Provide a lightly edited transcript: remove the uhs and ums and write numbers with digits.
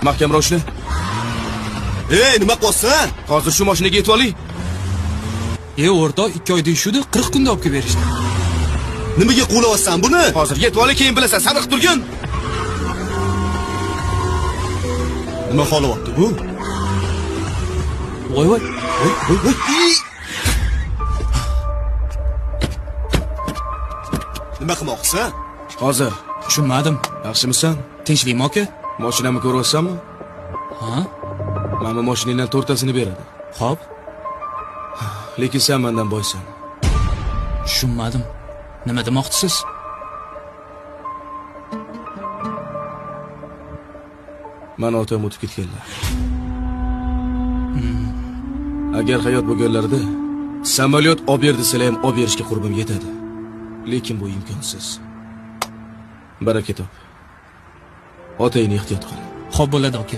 Mahkamroq ushla. Ey, nima qilyapsan? Hozir shu mashinaga yetib oling. E, o'rtoq, 2 oyda shudi 40 kunda olib kelib berishdi. Nimaga quvlayapsan buni? Hozir yetib oling, keyin bilasan. Sabr qilib turgin. Nima xohlayapti bu? Voy voy. Voy, voy, voy. Nima qilmoqchisan? Hozir. Tushunmadim. Yaxshimisan? Tinchlikmi aka? Mashinamni ko'ryapsanmi? Ha? Mana bu mashinangdan to'rttasini beradi. Xo'p, Lekin sen mendan boysan. tushunmadim. Nima demoqchisiz? Mani otam o'tib ketganlar. Agar hayot bo'lganlarida samolyot olib ber desalar ham olib berishga qurbim yetadi. Lekin bu imkonsiz. Baraka top. Otangni ehtiyot qil. Xo'p bo'ladi aka.